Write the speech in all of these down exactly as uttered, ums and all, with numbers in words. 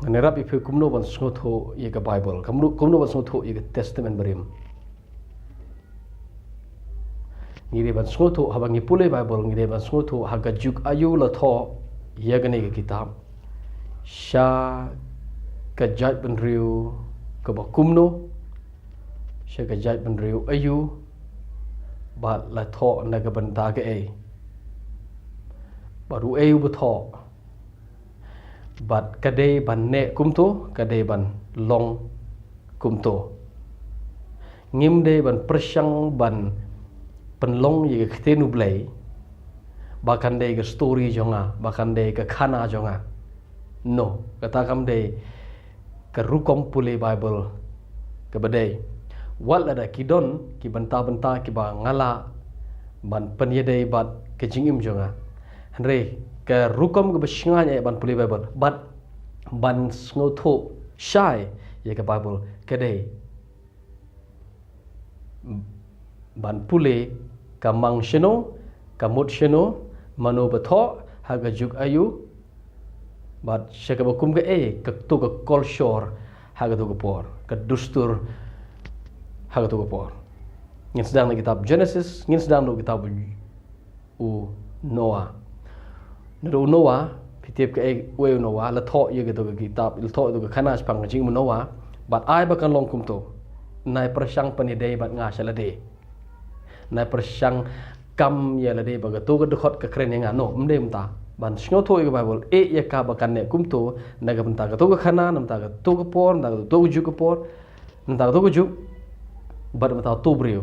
Ngan ïarap ïa phi kumno ban sngewthuh ïa ka Bible, kumno, kumno ban sngewthuh ïa ka Testament Barim. Ngi dei ban sngewthuh, haba ngi pule Bible, ngi dei ban sngewthuh ha ka juk aïu la thoh ïa kane ka kitab. Sha ka jaitbynriew kaba kumno, sha ka jaitbynriew aïu, bad la thoh na ka bynta kaei, bad uei uba thoh, bad ka dei ban neh kumto, ka dei ban long kumto. Ngim dei ban pyrshang ban pynlong ïa ka ktien U Blei ba kan dei ka story jong nga, ba kan dei ka khana jong nga. No, kata kam dei ka rukom pule Bible kaba dei. Wat lada ki don ki bynta bynta kiba nga lah ban pynïadei bad ka jingim jong nga, hynrei ka rukom kaba shngaiñ eh ban pule Bible bad ban sngewthuh shai ïa ka Bible ka dei ban pule ka mang shano, ka mut shano, mano ba thoh, ha ka juk aïu, bad sha kaba kum kaei kato ka kolshor ha kato ka por, ka dustur ha kato ka por. Ngin sdang na kitab Genesis, ngin sdang na kitab u Noah. Naduh u Noah, phi tip kaei, uei u Noah, la thoh ïa kato ka kitab, la thoh ïa kato ka khana shaphang ka jingim u Noah, bad ai ba kan long kumto. Nai pyrshang pynïadei bad nga sha lade. Nai pyrshang kam ïa lade ba kato ka dkhot ka kren ïa nga. No, ym dei mynta. Ban sngewthuh ïa ka Bible, eh ïa ka ba kan neh kumto, na ka bynta kato ka khana, na bynta kato ka por, na bynta kato ka juk ka por, na bynta kato ka juk, bad na bynta uto u briew.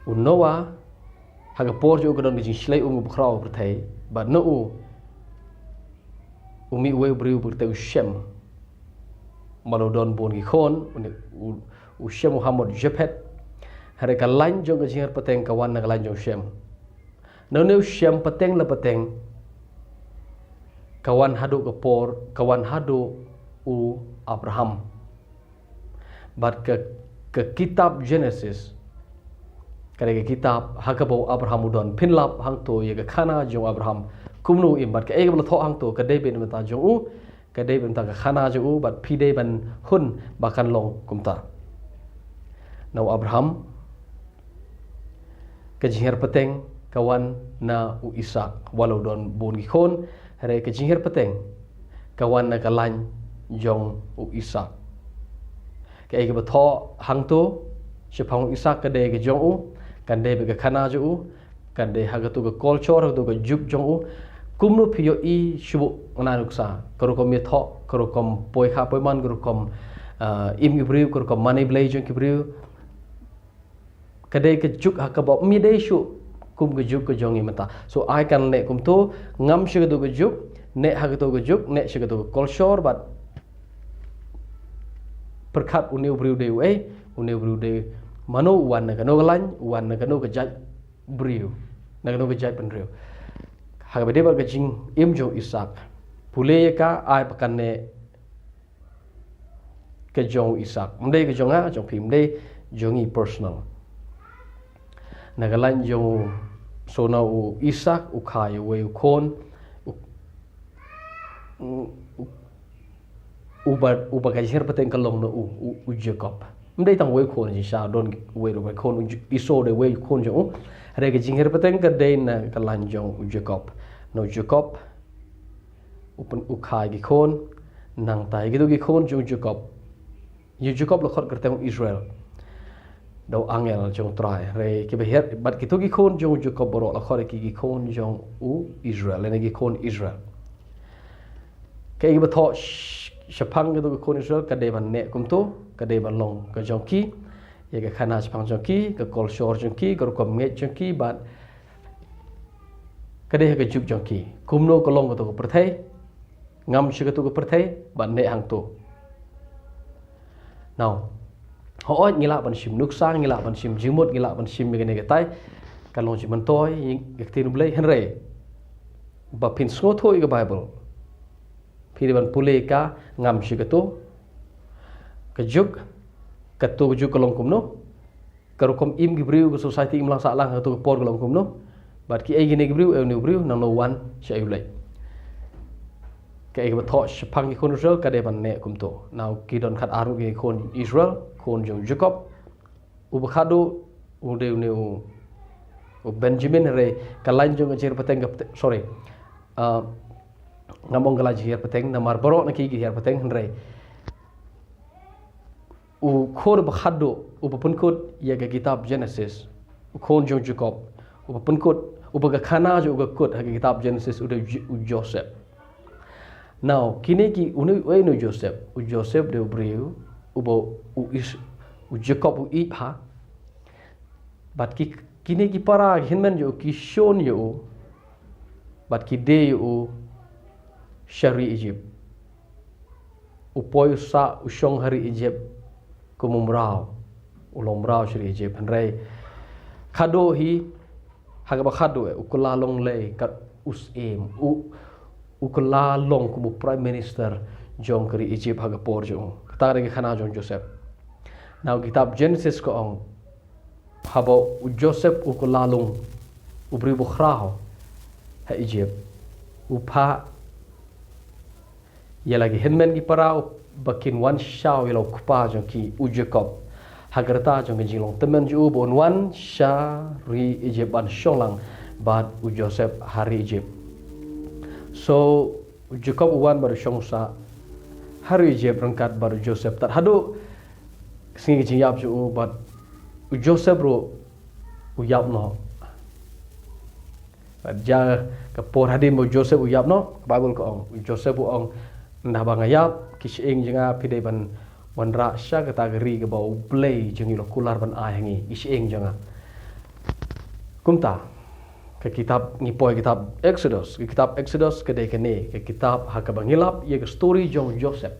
U Noah, ha ka por jong u ka don ka jingshlei um kaba khraw ha pyrthei, bad na u, u mih uwei u briew ba kyrteng u Shem. Ba la don bun ki khun, u, u, u Shem u ham bad u Japhet. Hynrei ka lain jong ka jinghiar pateng ka wan na ka lain jong u Shem. Na une u Shem pateng la pateng ka wan haduh ka por, ka wan haduh u Abraham. Bad ka, ka kitab Genesis, ka dei ka kitab ha kaba u Abraham u don. Phin lap hangto ïa ka khana jong u Abraham, kumno u im, bad kaei kaba la thoh hangto ka dei beit na bynta jong u, ka dei beit na bynta ka khana jong u, bad phi dei ban hun ba kan long kumta. Na u Abraham, ka jinghiar pateng ka wan na u Isak, wat la u don bun ki khun, hynrei ka jinghiar pateng ka wan na ka lain jong u Isak. Kaei kaba thoh hangto shaphang u Isak ka dei ka jong u, kan dei beit ka khana jong u, kan dei ha kato ka culture, ha kato ka juk jong u. Kumno phi ïohi shuh na nuksa, ka rukom ïathoh, ka rukom poi kha poi man, ka rukom, ah, im ki briew, ka rukom mane blei jong ki briew. Ka dei ka juk ha kaba ym ïadei shuh kum ka juk ka jong ngi mynta. So ai kan neh kumto, ngam sha kato ka juk, neh ha kato ka juk, neh sha kato ka culture, bad pyrkhat une u briew dei uei, une u briew dei mano, u wan na kano ka lain, u wan na kano ka jait briew, na kano ka jaitbynriew. Ha kaba dei bad ka jingim jong u Isak, pule ïa ka, ai ba kan neh ka jong u Isak. Ym dei ka jong nga, jong phi, ym dei jong ngi personal. Na ka lain jong u, so na u Isak u kha ïa uwei u khun, u, u, u, uba, uba ka jinghiar pateng ka long na u, u, u Jakob. Ym dei tang uwei u khun, jingshisha don uwei ruh uwei u khun, u J-, Esau dei uwei u khun jong u. Hynrei ka jinghiar pateng ka dei na ka lain jong u Jakob. Na u Jakob, u pyn-, u kha ïa ki khun, nangta ïa kito ki khun jong u Jakob. Ïa u Jakob la khot kyrteng u Israel da u angel jong u Trai. Hynrei kiba hiar, bad kito ki khun jong u Jakob baroh la khot ïa ki, ki khun jong u Israel, lane ki khun Israel. Kaei kaba thoh sh-, shaphang kito ki khun Israel, ka dei ban neh kumto, ka dei ban long ka jong ki, ïa ka khana shaphang jong ki, ka culture jong ki, ka rukom ngeit jong ki, bad ka dei ha ka juk jong ki. Kumno ka long kato ka pyrthei, ngam sha kato ka pyrthei, bad neh hangto. Now, hooid ngi lah ban shim nuksa, ngi lah ban shim jingmut, ngi lah ban shim ïa kane katai, ka long jingmyntoi ïa ka ktien U Blei, hynrei ba phin sngewthuh ïa ka Bible, phi dei ban pule ïa ka, ngam sha kato ka juk, kato ka juk ka long kumno, ka rukom im ki briew, ka society imlang sahlang ha kato ka por ka long kumno, bad kiei kine ki briew, uei une u briew, nangno u wan, shaei u leit. Kaei kaba thoh shaphang ki khun Israel ka dei ban neh kumto. Now ki don khat arngut ki khun Israel, khun jong Jakob. Uba khadduh u dei une u, u Benjamin, hynrei ka lain jong ka jinghiar pateng ka pte-, sorry. Ah, ngam ong ka lain jinghiar pateng namar baroh na ki ki hiar pateng, hynrei u khun uba khadduh uba pynkut ïa ka kitab Genesis, u khun jong Jakob, uba pynkut, uba ka khana jong u ka kut ha ka kitab Genesis u dei u J-, u Joseph. Now kine ki, une, une u Joseph, u Joseph dei u briew uba u Is-, u Jakob u ïeit bha. Bad ki, kine ki para ki hynmen jong u ki shun ïa u bad ki die ïa u sha ri Egypt. U poi u sah u shong ha ri Egypt kum u mraw. U long mraw sha ri Egypt, hynrei khadduh hi, ha kaba khadduh eh, u kylla long lei kat u syiem, u, u kylla long kum u prime minister jong ka ri Egypt ha ka por jong u. Kata ka dei ka khana jong Joseph. Now kitab Genesis ka ong, haba u Joseph u kylla long u briew ba khraw ha Egypt, u phah ïa la ki hynmen ki para ba kin wan shaw ïa la u kpa jong ki, u Jakob, ha ka rta jong ka jinglong tymmen jong u ba un wan sha ri Egypt ban shong lang bad u Joseph ha ri Egypt. So u Jakob u wan bad u shong sah ha ri Egypt ryngkat bad u Joseph tad haduh sngi ka jingïap jong u, bad u Joseph ruh u ïap noh. Bad ïa ka por hadien ba u Joseph u ïap noh, ka Baibl ka ong, u Joseph u ong, ynda ba nga ïap, ki shyieng jong nga phi dei ban wanrah sha kata ka ri kaba U Blei jong ngi u la kular ban ai ha ngi, ki shyieng jong nga. Kumta ka kitab, ngi poi kitab Exodus, ka kitab Exodus ka dei kane ka kitab ha kaba ngi lap ïa ka story jong Joseph.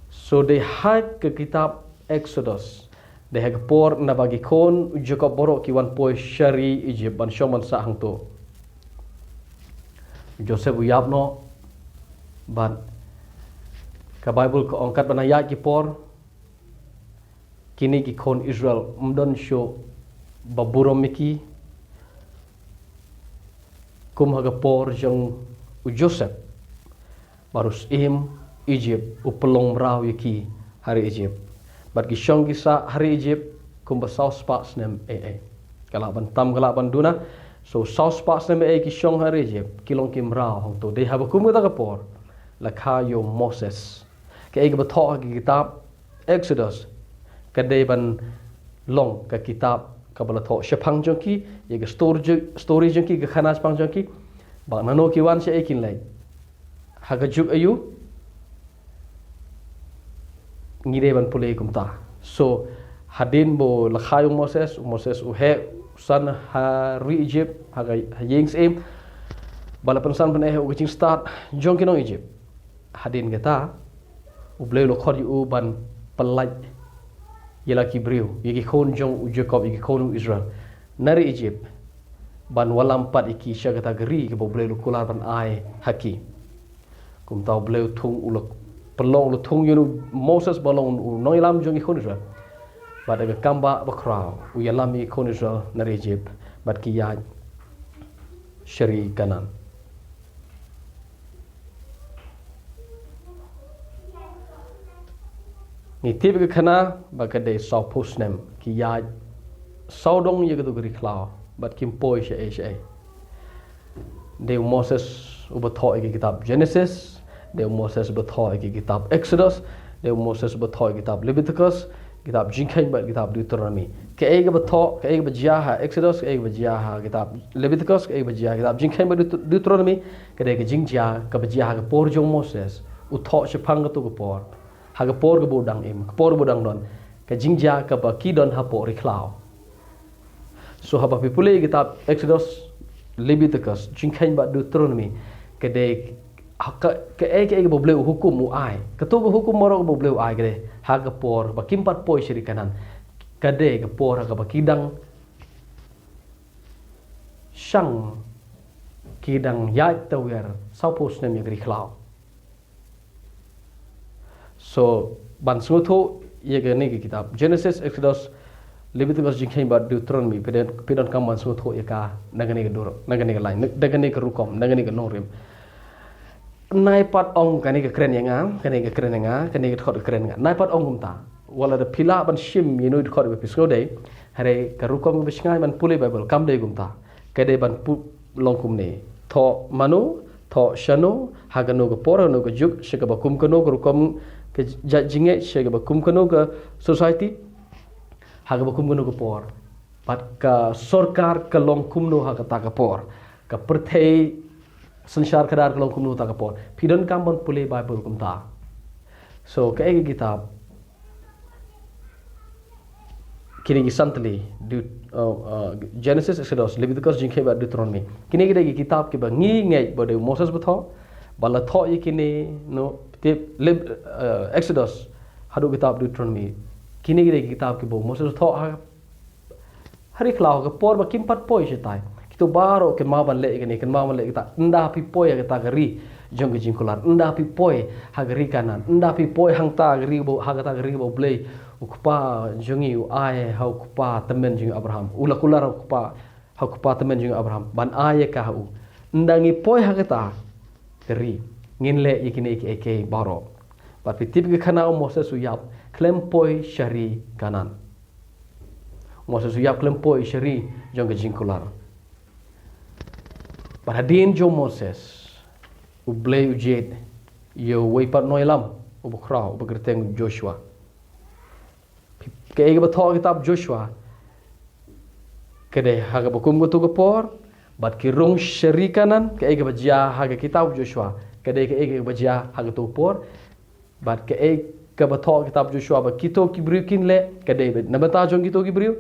So dei ha ka kitab Exodus, dei ha ka por naba ki khun u Jakob baroh ki wan poi sha ri Egypt ban shong ban sah hangto. Joseph u ïap noh, bad ka Baibl ka ong katba na ïaid ki por, kine ki khun Israel ym don shuh ba burom ïa ki kum ha ka por jong u Joseph. Bad u syiem Egypt u pynlong mraw ïa ki ha ri Egypt. Bad ki shong ki sah ha ri Egypt kumba saw spah snem eh eh. Ka lah ban tam, ka lah ban duna. So saw spah snem eh eh ki shong ha ri Egypt, ki long ki mraw hangto. Dei haba kum kata ka por la kha ïa u Moses. Kaei kaba thoh ha ka kitab Exodus ka dei ban long ka kitab kaba la thoh shaphang jong ki, ïa ka story, story jong ki, ka khana shaphang jong ki. Ba nano ki wan, shaei kin leit, ha ka juk aïu, ngi dei ban pule kumta. So hadien ba la kha ïa u Moses, u Moses u heh, u san ha ri Egypt, ha ka, ha ïing syiem, ba la pynsan pyneh ïa u ka jingstad jong ki nong Egypt. Hadien kata U Blei u la khot ïa u ban pyllait ïa la ki briew, ïa ki khun jong u Jakob, ïa ki khun u Israel, na ri Egypt, ban wallam pat ïa ki sha kata ka ri kaba U Blei u la kular ban ai ha ki. Kumta U Blei u thung, u la pynlong, u la thung ïa u Moses ba long u nongïalam jong ki khun Israel. Bad da ka kam ba, ba khraw u ïalam ïa ki khun Israel na ri Egypt bad ki ïaid sha ri Kanaan. Ngi tip ka khana ba ka dei sawphew snem ki ïaid sawdong ïa kato ka ri khlaw bad kim poi shaei shaei. Dei u Moses uba thoh ïa ka kitab Genesis, dei u Moses uba thoh ïa ka kitab Exodus, dei u Moses uba thoh ïa ka kitab Leviticus, kitab Jingkheiñ bad kitab Deuteronomy. Kaei kaba thoh, kaei kaba jia ha Exodus, kaei kaba jia ha kitab Leviticus, kaei kaba jia ha kitab Jingkheiñ bad Deut-, Deuteronomy, ka dei ka jingjia kaba jia ha ka por jong u Moses, u thoh shaphang kato ka por. Ha ka por kaba u dang im, ka por kaba u dang don, ka jingjia kaba ki don hapoh ri khlaw. So haba phi pule ïa kitab Exodus, Leviticus, Jingkheiñ bad Deuteronomy, ka dei ha ka, kaei kaei kaba U Blei u hukum, u ai. Kato ka hukum baroh kaba U Blei u ai ka dei ha ka por ba kim pat poi sha ri Kanaan. Ka dei ka por ha kaba ki dang shang, ki dang ïaid tawiar sawphew snem ïa ka ri khlaw. So ban sngewthuh ïa kane ka kitab Genesis, Exodus, Leviticus jingkheiñ bad Deuteronomy, phi don, phi donkam ban sngewthuh ïa ka na kane ka dur, na kane ka lain, na kane ka rukom, na kane ka nongrim. Nai pat ong kane ka kren ïa nga, kane ka kren ïa nga, kane ka dkhot ka kren ïa nga. Nai pat ong kumta. Wat la da phi lah ban shim ïa ino i dkhot ba phi sngewdei, hynrei ka rukom kaba shngaiñ ban pule Baibl kam dei kumta. Ka dei ban pu-, long kumne. Thoh mano, thoh shano, ha kano ka por, ha kano ka juk, sha kaba kum kano ka rukom ka jait jingngeit, sha kaba kum kano ka society, ha kaba kum kano ka por. Bad ka sorkar ka long kumno ha kata ka por. Ka pyrthei synshar khadar ka long kumno ha kata ka por. Phi donkam ban pule Baibl kumta. So, kaei ka kitab? Kine ki san tylli, Deut-, uh, uh, Genesis, Exodus, Leviticus, jingkheiñ bad Deuteronomy. Kine ki dei ki kitab kiba ngi ngeit ba dei u Moses ba thoh, ba la thoh ïa kine, no, tip, Lev-, uh, Exodus, haduh kitab Deuteronomy. Kine ki dei ki kitab kiba u Moses ba thoh ha, ha ri khlaw, ha ka por ba kim pat poi shatai. Kito baroh kynmaw ban leh ïa kane, kynmaw ban leh ïa kata. Ynda phi poi ha kata ka ri jong ka jingkular, ynda phi poi ha ka ri Kanaan, ynda phi poi hangta ka ri ba, ha kata ka ri ba U Blei, u kpa jong ngi, u ai ha u kpa tymmen jong ngi Abraham. U la kular ha u kpa, ha u kpa tymmen jong ngi Abraham ban ai ïa ka ha u. Ynda ngi poi ha kata ka ri, ngin leh ïa kine kiei kiei baroh. Bad phi tip, ka khana u Moses u ïap khlem poi sha ri Kanaan. Moses u ïap khlem poi sha ri jong ka jingkular. Bad hadien jong u Moses, U Blei u jied ïa uwei pat u nongïalam uba khraw, uba kyrteng u Joshua. Kaei kaba thoh ha ka kitab Joshua, ka dei ha kaba kum kato ka por. Bad ki rung sha ri Kanaan, kaei kaba jia ha ka kitab Joshua, ka dei kaei kaba jia ha kato ka por. Bad kaei kaba thoh ha ka kitab Joshua ba kito ki briew kin leh, ka dei na ka bynta jong kito ki briew,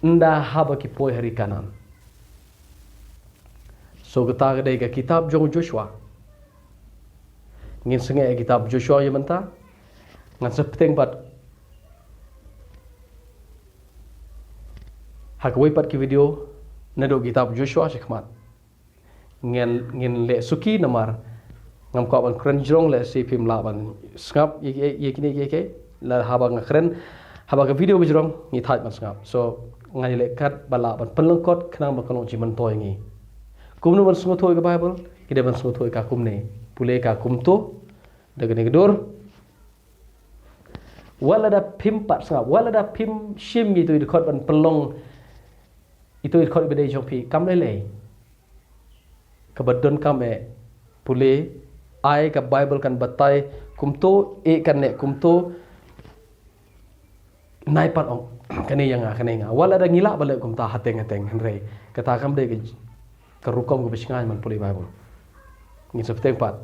ynda haba ki poi ha ri Kanaan. So, kata ka dei ka kitab jong u Joshua. Ngin sangeh ïa ka kitab Joshua ïa mynta. Ngan sa bteng pat ha kawei pat ka video naduh ka kitab Joshua shakhmat. Ngin, ngin leh suki namar ngam kwah ban kren jrong, lehse phim lah ban sngap ïa, ïa, ïa kine, ïa, ïa, la haba nga kren, haba ka video ba jrong ngi thait ban sngap. So, ngan ïaleh kat ba lah ban pynlyngkot khnang ba kan long jingmyntoi ïa ngi. Kumno ban sngewthuh ïa ka Baibl? Ki dei ban sngewthuh ïa ka kumne. Pule ïa ka kumto da kane ka dur. Wat lada phim pat sngap, wat lada phim shim ïa ito i dkhot ban pynlong ito i dkhot iba dei jong phi, kam lei lei. Kaba donkam eh pule, ai ka Baibl kan batai kumto, eh kan leh kumto. Nai pat ong kane ïa nga, kane ïa nga. Wat lada ngi lah ban leh kumta hateng hateng, hynrei kata kam dei ka, ka rukom kaba shngaiñ ban pule Baibl. Ngin sa bteng pat